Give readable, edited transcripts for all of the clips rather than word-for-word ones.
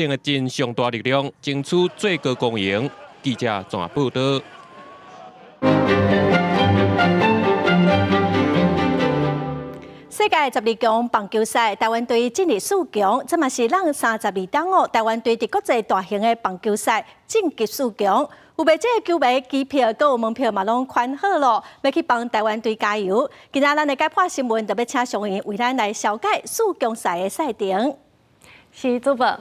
定會盡上大力量爭取最高光榮。記者綜合報導。世界十二強棒球賽，台灣隊進入四強，這嘛是咱32冬哦。台灣隊佇國際大型的棒球賽晉級四強，有袂少的球迷機票閣有門票嘛攏款好囉，欲去幫台灣隊加油。今仔咱的解破新聞就欲請上英為咱來紹介四強賽的賽程。是主播。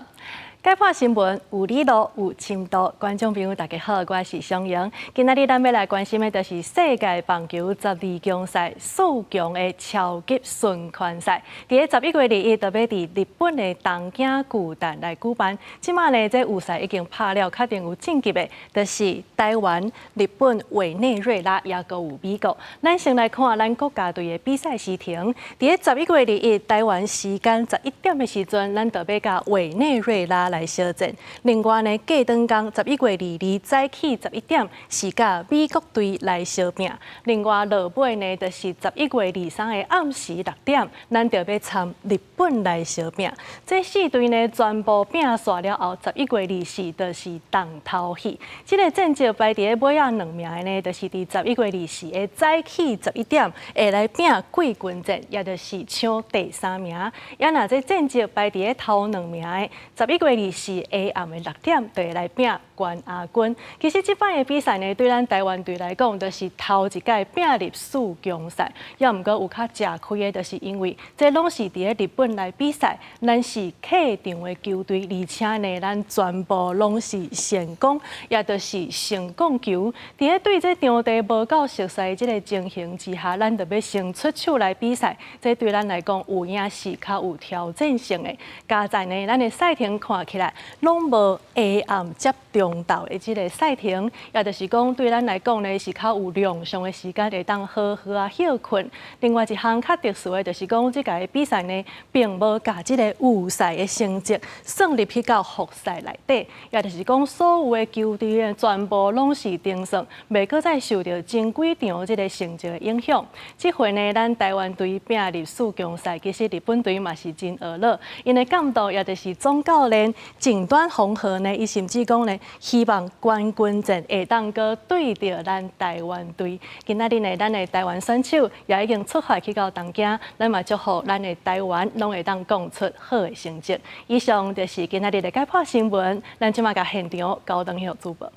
解破新聞有理路有深度，觀眾朋友大家好，我是雙瑩。今仔日咱欲來關心的，就是世界棒球十二強賽四強的超級循環賽。佇咧11月21，就欲佇日本的東京巨蛋來舉辦。這馬呢，這預賽已經拍了，確定有晉級的，就是台灣、日本、委內瑞拉，抑閣有美國。咱先來看咱國家隊的比賽時程。佇咧十一月二一，台灣時間11點的時陣，咱就欲佮委內瑞拉來相戰。另外呢，隔轉工11月22早起11點是佮美國隊來相拚。另外落尾呢，就是11月23的暗時6點，咱就欲參日本來相拚。這四隊呢，全部拚煞了後，十一月二四就是重頭戲。這个戰績排佇咧尾仔兩名的呢，就是佇十一月二四的早起十一點會來拚季軍戰，也就是搶第三名。抑若這戰績排佇咧頭兩名的，十一月二四下暗的6點就會來拚冠亞軍。其實這擺的比賽呢，對咱台灣隊來講，就是頭一擺拚入四強賽。抑毋過有較食虧的，就是因為這攏是佇咧日本來比賽，咱是客場的球隊，而且呢，咱全部攏是先攻，也就是先攻球。佇咧對這場地無夠熟悉這个情形之下，咱就欲先出手來比賽，這對咱來講有影是較有挑戰性的。佳哉呢，咱的賽程看起來攏無下暗接中晝的這个賽程，也就是講對咱來講呢是較有量上的時間會當好好仔歇睏。另外一項較特殊的，就是講這屆比賽呢，並無共這个預賽的成績算入去到複賽內底，也就是講所有的球隊呢，全部攏是重算，袂閣再受著前幾場這个成績的影響。這回呢，咱台灣隊拚入四強賽，其實日本隊嘛是真懊惱，𪜶的監督也就是總教練靜端宏和呢，伊甚至講呢，希望冠軍戰會當閣對著咱台灣隊。今仔日呢，咱的台灣選手也已經出發去到東京，咱嘛祝福咱的台灣攏會當講出好的成績。以上就是今仔日的解破新聞，咱這馬共現場交轉予主播。